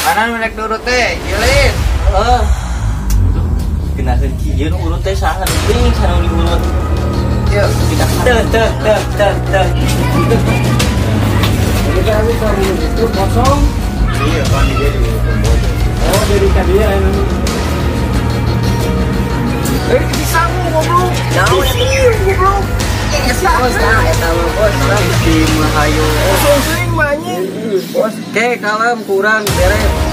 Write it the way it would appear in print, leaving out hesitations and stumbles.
Mana nu rek diurut teh? Jilid. Heeh. Genaheun kieu nu urut teh saha nu teuing saha nu diurut. Yuk. Kita teu teu teu teu teu. Jadi kami kalau itu kosong. Iya, kan dia diurut bodoh. Oh, dari tadi ya emang. Eh, disangu goblok. Naon Iya, goblok. Bos, nah eta mah bos. Tim hayo. Kosong seuing mah anjing. Bos, ke kalem kurang beres.